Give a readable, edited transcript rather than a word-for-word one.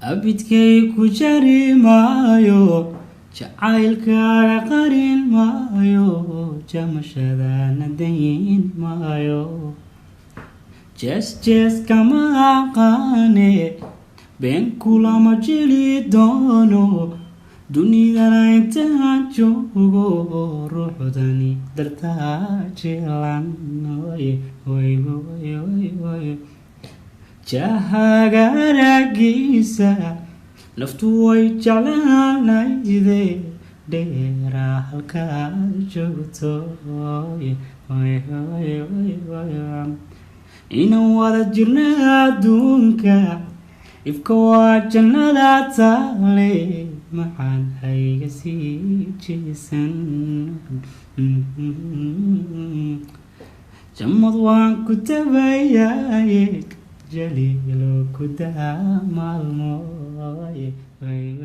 Abidkay ku jari maayo, jacaylkaaga qarin maayo, jamashadana dayin maayo. Jees jees kama aqaane, been kulama jeli doono. Dunidana intaan joogo, ruuxdani dartaa jilan. Oy oy oy oy oy, jahaaga araagiisa naftu way jeclaanayde, dheeraa halkaad joogto. Oy oy oy oy oy, inaan wada jirna adduunka, ifka waa jannada taale, macaan hayga sii jeesan. Jamad waan ku tabayaaye, jaliilo ku daa maalmo. Oy oy.